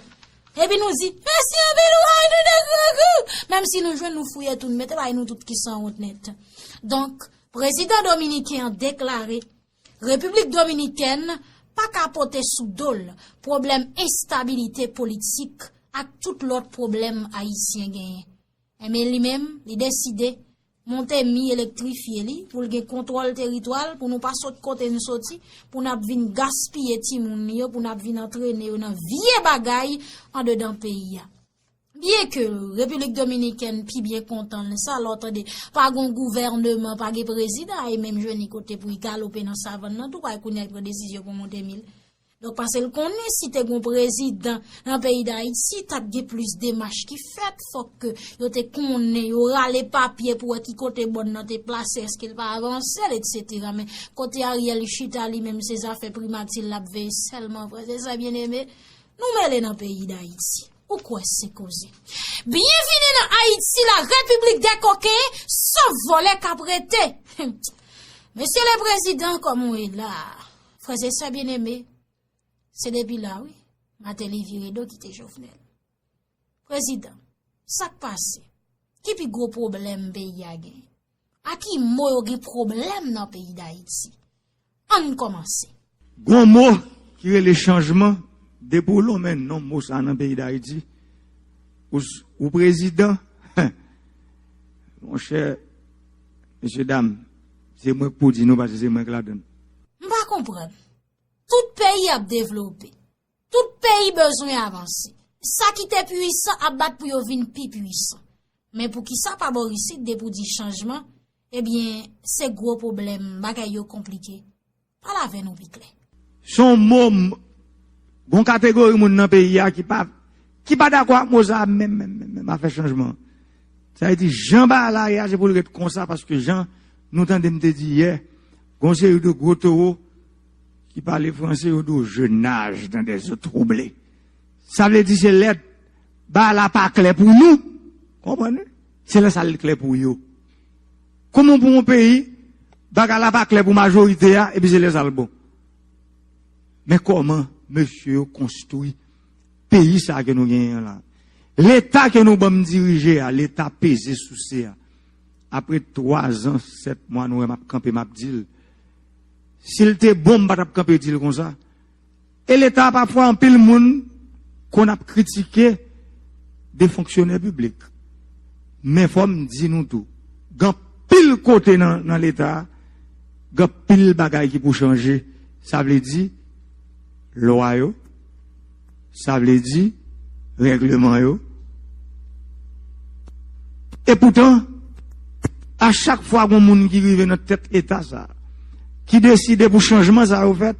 Epi nou di, mèsi anpil, ou bay nou de gran kou. Menm si nou jwenn, nou fouye tou, nou mete bay nou tout ki sanwont nèt. Donk, prezidan dominiken an deklare, Repiblik Dominikèn pa ka pote sou do l pwoblèm enstabilite politik ak tout lòt pwoblèm ayisyen genyen. Enben, li menm, li deside monte mi, elektrifye li, pou l gen kontwòl teritwa l, pou nou pa sot kote n soti, pou n ap vin gaspiye timoun li yo, pou n ap vin antrene yo nan vye bagay andedan peyi a. Byenke Repiblik Dominikèn pi byen kontan l sa, lè w tande pa gon gouvèneman, pa gen prezidan, e menm jwenn li kote pou l galope nan savann nan tou, paske kounye a l pran desizyon pou monte mi l. Donk, paske l konnen si te gon prezidan nan peyi Dayiti, t ap gen plis demach ki fèt, fòk ke yo te konnen, yo rale papye pou wè ki kote bòn nan te plase, èske l pa avanse l, etsetera. Men kote Ariel chita li menm, se zafè primati l ap veye sèlman, frè e sè byeneme, nou mele nan peyi Dayiti. Ou kwè se koze. Byenvini nan Ayiti, la Repiblik dè koken, sòf vòlè k ap rete. Mesye le prezidan, kòman w ye la? Frè e sè byeneme, se depi la, wi, Mateli vire do kite Jovenel. Prezidan, sa k pase? Ki pi gwo pwoblèm peyi a gen? A ki mo yo gen pwoblèm nan peyi Dayiti? Ann kòmanse. Gon mo ki rele chanjman, depi w lonmen non mo sa nan peyi Dayiti, ou, s- ou prezidan, monchè, mesye dam, se mwen k pou di nou, paske se mwen k ladann. M pa konprann. Tout peyi ap devlope. Tout peyi bezwen avanse. Sa ki te pwisan ap bat pou yo vin pi pwisan. Men poukisa pa bò isit, depi w di chanjman, ebyen, se gwo pwoblèm, bagay yo konplike. Pale avè nou pi klè. Se yon mo, m- gon kategori moun nan peyi a ki pa, ki pa dakò ak mo sa a menm, menm, menm, menm, afè chanjman. Sa vle di, jan bagay la ye a, se pou l ret konsa, paske jan nou tande m te di yè, gon seri de gwo towo ki pale franse, yo di w je nage dans des eaux troublées. Sa vle di se lè bagay la pa klè pou nou, konprann wi? Se lè sa l klè pou yo. Kòman pou yon peyi, bagay la pa klè pou majorite a, epi se lè sa l bon? Men kòman mesye yo konstwi peyi sa ke nou genyen an la? Leta ke nou ban m dirije a, leta peze souse a, apre twa zan, sèt mwa, nou wè m ap kanpe, m ap di l, si l te bon, m pa t ap kanpe di l konsa. E leta a, pafwa, anpil moun konn ap kritike de fonksyonè piblik. Men fò m di nou tou, gen anpil kote nan, nan leta a, gen anpil bagay ki pou chanje. Sa vle di, lwa yo, sa vle di, règleman yo. Epoutan, a chak fwa gon moun ki rive nan tèt leta sa, ki deside pou chanjman sa yo fèt,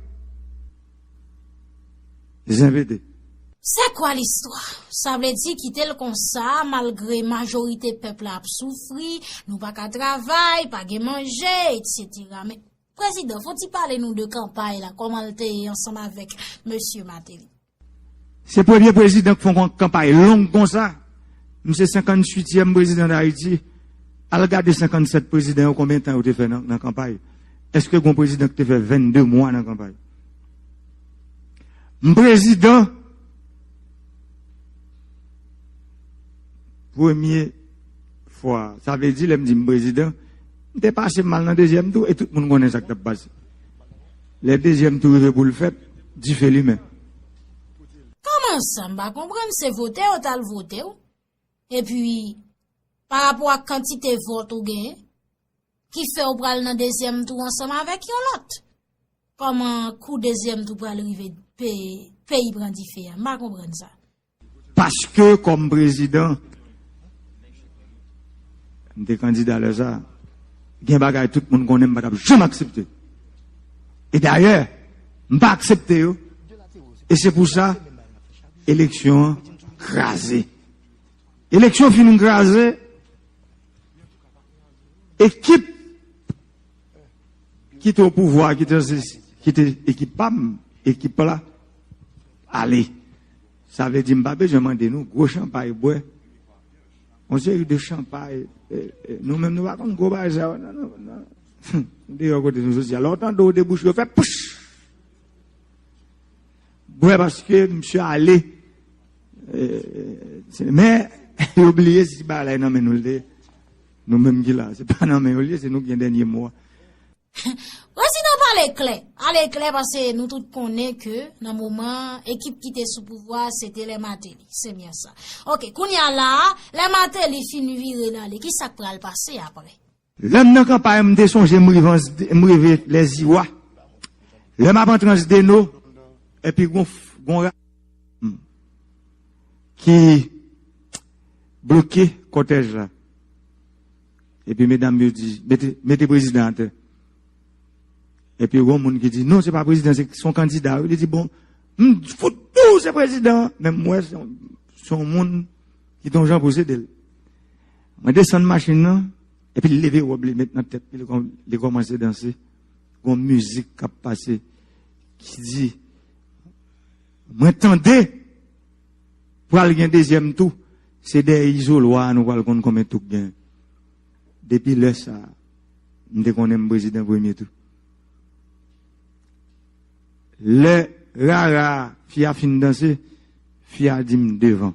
zen pete. C'est quoi l'histoire? Sa vle di kite l konsa, malgre majorite pèp la ap soufri, nou pa ka travay, pa gen manje, etsetera. Men, prezidan, fò w ti pale nou de kanpay la, kòman l te ye ansanm avèk mesye Martelly? Se premye prezidan k fè yon kanpay long konsa. M se senkantuityèm prezidan d Ayiti. Al gade senkannsèt prezidan yo, konbyen tan yo te fè nan, nan kanpay? Èske gon prezidan ki te fè vennde mwa nan kanpay? M prezidan premye fwa. Sa vle di, lè m di m prezidan, m te pase m al nan dezyèm tou, e tout moun konnen sa k t ap pase. Lè dezyèm tou rive pou l fèt, dife limen. Kòman sa? M pa konprann, se vote yo t al vote w. Epi, pa rapò ak kantite vòt ou genyen, ki fè w pral nan dezyèm tou ansanm avèk yon lòt. Kòman kou dezyèm tou pral rive pe- peyi pran dife a? M pa konprann sa. Paske kòm prezidan, m te kandida lè sa, gen bagay tout moun konnen m pa t ap janm aksepte. E dayè, m pa aksepte yo. E se pou sa, eleksyon an kraze. Eleksyon fin kraze, ekip ki te o pouvwa, ki te, ki te ekip pa m, ekip la, ale. Sa vle di m pa bezwen mande nou gwo chanpay bwè. Yon seri de chanpay, e, e, nou menm nou pa konn gwo bagay sa yo, non, non, non. Deyò kote nou soti a, lè w tande w debouche, yo fè pouch. Bwè paske misye ale. E, se- men, yo bliye si bagay la nan men nou l te ye. Nou menm ki la, se pa nan men yo l ye, se nou ki gen dènye mo a. Prezidan, pale klè. Ale klè, paske nou tout konnen ke nan moman ekip ki te sou pouvwa a, se te lè Martelly. Se byen sa. Oke, kounye a la a, lè Martelly fin vire l ale, ki sa k pral pase apre? Lè m nan kanpay, m te sonje m rive an Sde-, m rive Lèziwa. Lè m ap antre an Sdeno, epi gon f-, gon ra-, m, ki bloke kòtèj la. Epi medam yo di, "Mete, mete prezidan atè." Epi gon moun ki di, "Non, se pa prezidan, se, se yon kandida, wi." Li di, "Bon, m fout tou se prezidan." Men m wè se yon, se yon moun ki te yon jan posede l. Mwen desann machin nan, epi l leve wòb li met nan tèt li, li kòm-, li kòmanse danse. Gon mizik k ap pase ki di, "Mwen tande pral gen dezyèm tou, se dèyè izolwa a nou pral konn konbyen tou k gen." Depi lè sa a, m te konnen m prezidan premye tou. Lè rara fi a fin danse, fi a di m devan.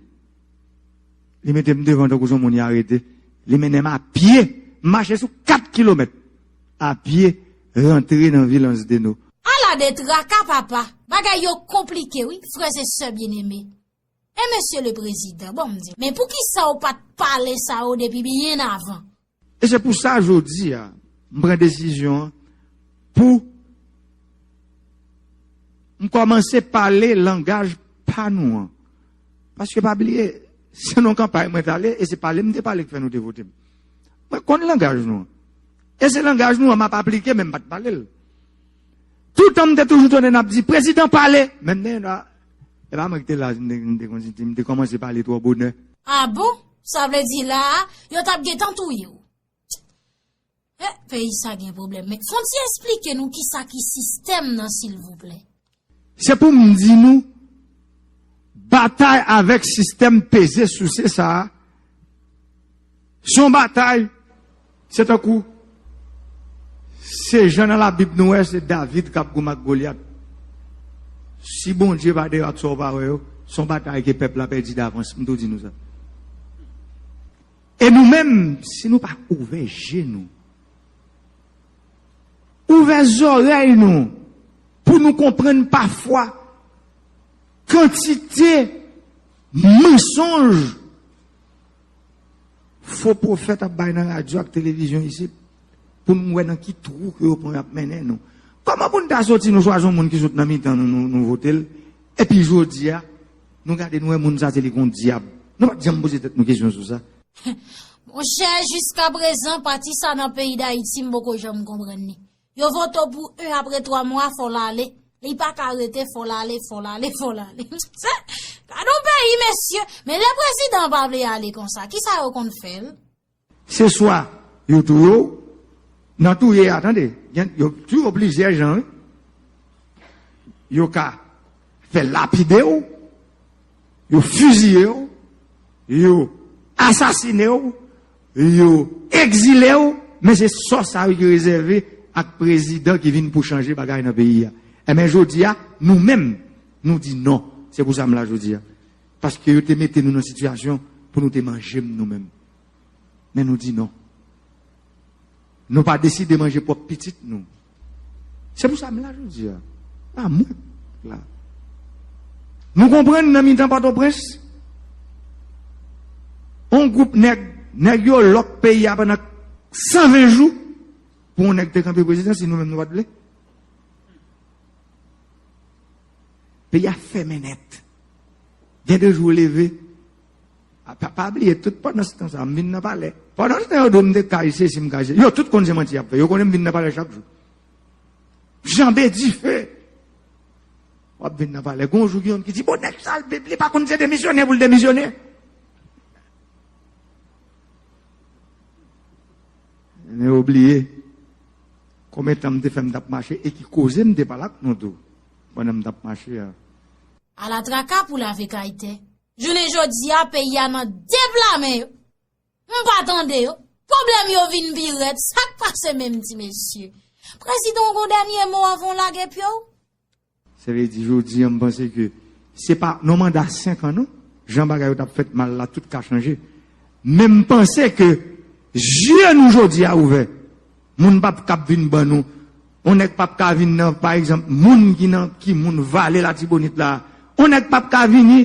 Li mete m devan tankou se yon moun y arete. Li mennen m apye. M mache sou kat kilomèt apye rantre nan vil Ansdeno. Ala de traka, papa! Bagay yo konplike, wi, frè e sè byeneme. E mesye le prezidan, bon, m di, men poukisa w pa t pale sa yo depi byen avan? E se pou sa, jodi a, m pran desizyon an pou m kòmanse pale langaj pa nou an. Paske pa bliye, se nan kanpay mwen t ale, e se pale m te pale k fè nou te vote m. Mwen konn langaj nou an. E se langaj nou an m ap aplike, men m pa t pale l. Toutan m te toujou tande n ap di, "Prezidan pale!" Men m te, e pa mwen ki te la, m te, m te konn di, m te kòmanse pale twò bonè. A bon? Sa vle di la a, yo t ap gentan touye w. Eh, peyi sa gen pwoblèm. Men fon ti esplike nou kisa ki sistèm nan, silvouplè. Se pou m di nou, batay avèk sistèm peze souse sa a, se yon batay, se tankou, se jan nan Labib nou wè, se David k ap goumen ak Golyat. Si Bondye pa dèyè w ak sa w pa wè yo, se yon batay ke pèp la pèdi davans. M tou di nou sa. E nou menm, si nou pa ouvè je nou, ouvè zòrèy nou, pou nou konprann pafwa kantite mansonj fo pwofèt ap bay nan radyo ak televizyon isit, pou nou wè nan ki twou ke yo pran y ap mennen nou. Kòman pou n ta soti, nou chwazi yon moun ki sot nan mitan nou, nou, nou vote l, epi jodi a, nou gade, nou wè moun sa se li k yon dyab. Nou pa t janm poze tèt nou kesyon sou sa. Monchè, jiskaprezan, pati sa nan peyi Dayiti, m poko janm konprann li. Yo vote w pou en, apre twa mwa, fò l ale. Li pa ka rete, fò l ale, fò l ale, fò l ale. Se, gade yon peyi, mesye. Men lè prezidan an pa vle ale konsa, kisa yo konn fè l? Se swa yo touye w, nan touye a, tande, gen, yo touye w plizyè jan, wi. Yo ka fè lapide w, yo fiziye w, yo asasine w, yo egzile w, men se sò sa yo ki rezève ak prezidan ki vin pou chanje bagay nan peyi a. Enben, jodi a, nou menm, nou di non. Se pou sa m la jodi a. Paske yo te mete nou nan sitiyasyon pou nou te manje m nou menm. Men nou di non. Nou pa deside manje pwòp pitit nou. Se pou sa m la jodi a. A mwen la. Nou konprann nan mitan Pòtoprens, yon gwoup nèg, nèg yo lòk peyi a pandan san ven jou pou yon nèg te kanpe prezidan, si nou menm nou pa t vle. Peyi a fèmen nèt. Gen de jou w leve, a, pa, pa bliye, tout pandan se tan sa, m vin nan palè. Pandan se tan yo di w m te kay sesi, m kay sesi. Yo tout konn se manti y ap fè. Yo konnen m vin nan palè chak jou. Janbe dife. W ap vin nan palè. Gon jou gen youn ki di, "Bon, nèg sa, li, li pa konn se demisyone pou l demisyone." Men yo bliye konbyen tan m te fè m t ap mache e ki koze m te pale ak nou tou pandan m t ap mache a. Ala traka pou lave kay tè. Jounen jodi a, peyi a nan de pla men yo. M pa tande yo. Pwoblèm yo vin pi rèd. Sa k pase menm, ti mesye? Prezidan, w gon dènye mo anvan w lage pye w? Sa vle di, jodi a, m panse ke se pa nan manda senk an, non, jan bagay yo t ap fèt mal la, tout ka chanje. Men m panse ke zye nou jodi a ouvè. Moun p ap kab vin ban nou. Yon nèg p ap ka vin nan, pa egzanp, moun ki nan, ki moun Vale Latibonit la. Yon nèg p ap ka vini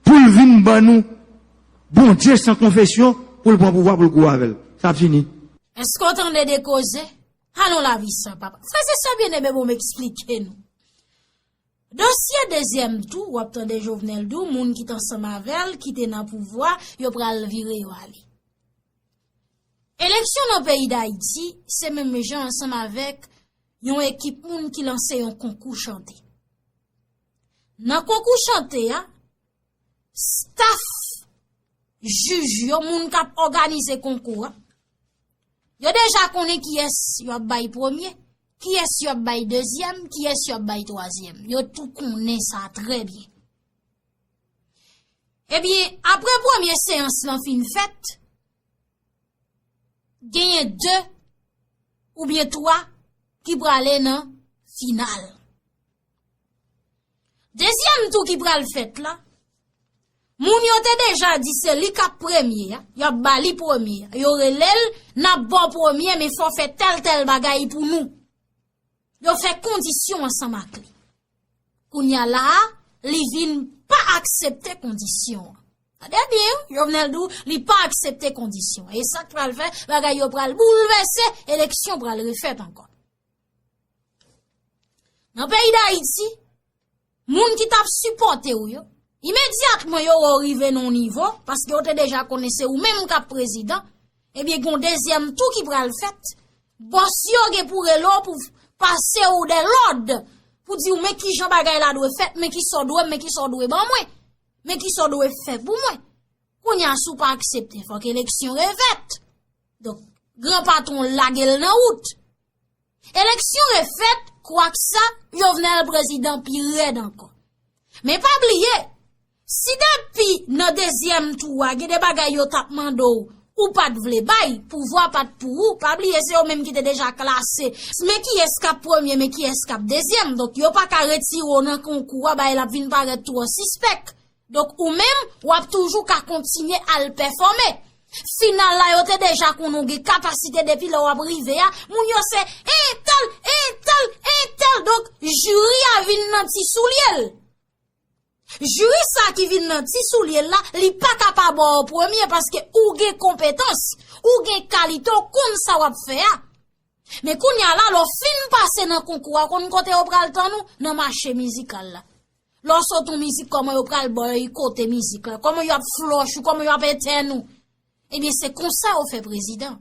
pou l vin ban nou Bondye san konfesyon pou l pran pouvwa pou l kouri avè l. Sa fini. Èske w tande de koze? Alon lavi san papa. Frè e sè byeneme, bon, m eksplike nou. Dosye dezyèm tou, w ap tande Jovenel di w, moun ki t ansanm avè l, ki te nan pouvwa, yo pral vire yo ale. Eleksyon nan peyi Dayiti, se menm jan ansanm avèk yon ekip moun ki lanse yon konkou chante. Nan konkou chante a, staff jij yo, moun k ap òganize konkou a, yo deja konnen kiyès yo ap bay premye, kiyès yo ap bay dezyèm, kiyès yo ap bay twazyèm. Yo tou konnen sa trè byen. Ebyen, apre premye seyans lan fin fèt, genyen de oubyen twa ki prale nan final. Dezyèm tou ki pral fèt la, moun yo te deja di se li k ap premye a, y ap ba li premye a. Yo rele l, n ap ba w premye, men fò w fè tèl, tèl bagay pou nou. Yo fè kondisyon ansanm ak li. Kounye a la a, li vin pa aksepte kondisyon an. Tande byen, wi, Jovenel di w, li pa aksepte kondisyon an. E sa k pral fè, bagay yo pral boulvèse, eleksyon pral refèt ankò. Nan peyi Dayiti, moun ki t ap sipòte w yo, imedyatman yo wè w rive nan yon nivo, paske yo te deja konnen se ou menm k ap prezidan, ebyen, gen yon dezyèm tou ki pral fèt. Bòs yo gen pou rele w pou pase w de lòd, pou di w men kijan bagay la dwe fèt, men kisa w dwe, men kisa w dwe ban mwen, men kisa w dwe fè pou mwen. Kounye a, si w pa aksepte, fòk eleksyon refèt. Donk, gran patwon lage l nan wout. Eleksyon refèt, kwak sa, Jovenel prezidan pi rèd ankò. Men pa bliye, si depi nan dezyèm tou a, gen de bagay yo t ap mande w, ou pa t vle bay, pouvwa pa t pou ou, pa bliye se yo menm ki te deja klase. Men kiyès k ap premye, men kiyès k ap dezyèm. Donk, yo pa ka retire w nan konkou a, bagay la ap vin parèt twò sispèk. Donk, ou menm, w ap toujou ka kontinye al pèfòme. Final la, yo te deja konnen w gen kapasite depi lè w ap rive a. Moun yo se entèl, entèl, entèl. Donk, jiri a vin nan ti soulye l. Jiri sa ki vin nan ti soulye l la, li pa ka pa ba w premye paske ou gen konpetans, ou gen kalite, ou konn sa w ap fè a. Men kounye a la, lè w fin pase nan konkou a, konn kote yo pral tann ou? Nan mache mizikal la. Lè w sot yon mizik, kòman yo pral ba w kote mizik la? Kòman yo ap flòch ou? Kòman yo ap etèn ou? Ebyen, se konsa yo fè prezidan.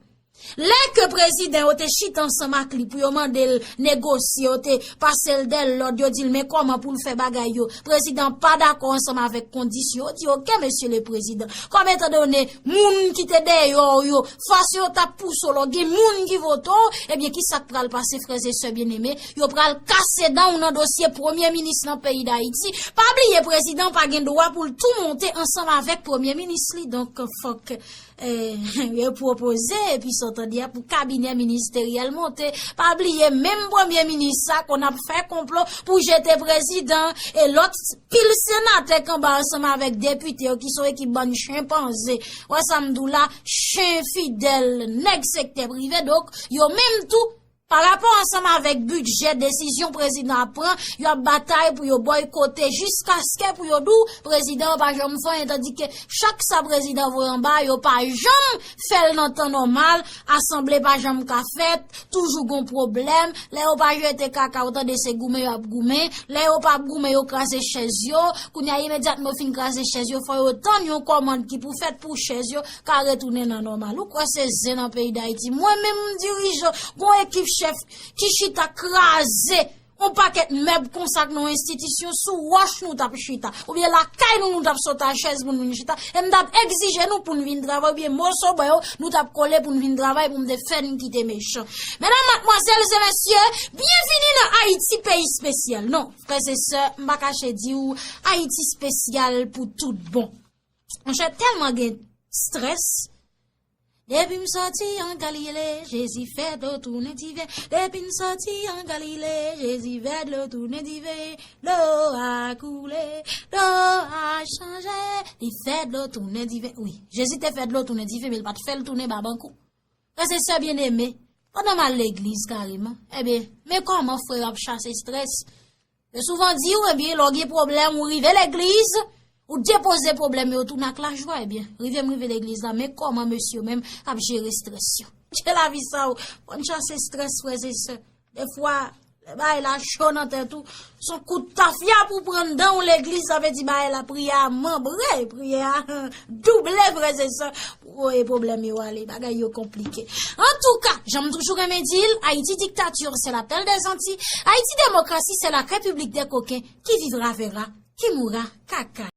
Lè ke prezidan yo te chita ansanm ak li pou yo mande l negosye, yo te pase l de lòd, yo di l men kòman pou l fè bagay yo. Prezidan pa dakò ansanm avèk kondisyon. Yo di, oke, mesye le prezidan. Kòm etandone moun ki te dèyè w yo, fòs yo t ap pouse w la, gen moun ki vote w, ebyen, kisa k pral pase, frè e sè byeneme? Yo pral kase dan w nan dosye premye minis nan peyi Dayiti. Pa bliye, prezidan pa gen dwa pou l tou monte ansanm avèk premye minis li. Donk, fòk, eh, yo pwopoze, epi sa w tande a, pou kabinè ministeryèl monte. Pa bliye, menm premye minis sa konn ap fè konplo pou jete prezidan, e lòt pil senatè k anba ansanm avèk depite yo ki se yon ekip bann chenpanze. Wè sa m di w la, chen fidèl, nèg sektè prive, donk, yo menm tou, pa rapò ansanm avèk bidjè, desizyon prezidan ap pran, yo ap batay pou yo bòykote jiskaske pou yo di w prezidan an pa janm fè anyen, tandike chak sa prezidan voye anba, yo pa janm fè l nan tan nòmal, asanble pa janm ka fèt, toujou gon pwoblèm, lè yo pa jete kaka, ou tande se goumen yo ap goumen, lè yo pa ap goumen, yo kraze chèz yo, kounye a imedyatman yo fin kraze chèz yo, fò yo tann yon kòmand ki pou fèt pou chèz yo ka retounen nan nòmal. Ou kwè se zen nan peyi Dayiti? Mwen menm m dirijan, gon ekip chèf ki chita kraze yon pakèt mèb konsa k nan yon enstitisyon, sou wòch nou t ap chita. Oubyen lakay nou, nou t ap sote a chèz pou nou vin chita. E m t ap egzije nou pou n vin travay, oubyen moso bwa yo, nou t ap kole pou n vin travay, pou m te fè n kite mechan. Medam, madmwazèl e mesye, byenvini nan Ayiti peyi espesyal. Non, frè e sè, m pa kache di w, Ayiti espesyal pou tout bon. Monchè, tèlman gen strès. Depi m sòti an Galile, Jezi fè dlo tounen diven. Depi m sòti an Galile, Jezi fè dlo tounen diven. Dlo a koule, dlo a chanje, li fè dlo tounen diven. Wi, Jezi te fè dlo tounen diven, men li pa t fè l tounen babankou. Frè e sè byeneme, pandan m al legliz kareman, ebyen, men kòman frè yo ap chase strès. Yo souvan di w, ebyen, lè w gen pwoblèm, ou rive legliz, ou depoze pwoblèm yo, ou tounen ak lajwa, ebyen, rive m rive legliz la, men kòman mesye yo menm ap jere strès yo. Ke lavi sa ou. Konn chase strès, frè e sè. Defwa, lè bagay la cho nan tèt ou, se yon kout tafya pou pran nan legliz, sa vle di bagay la priyè a manbre, priyè a double, frè e sè, pou voye pwoblèm yo ale, bagay yo konplike. Antouka, jan m toujou renmen di l, Ayiti diktati, se lapèl dè zanti, Ayiti demokrasi, se la repiblik dè koken, qui vivra verra, qui mourra caca.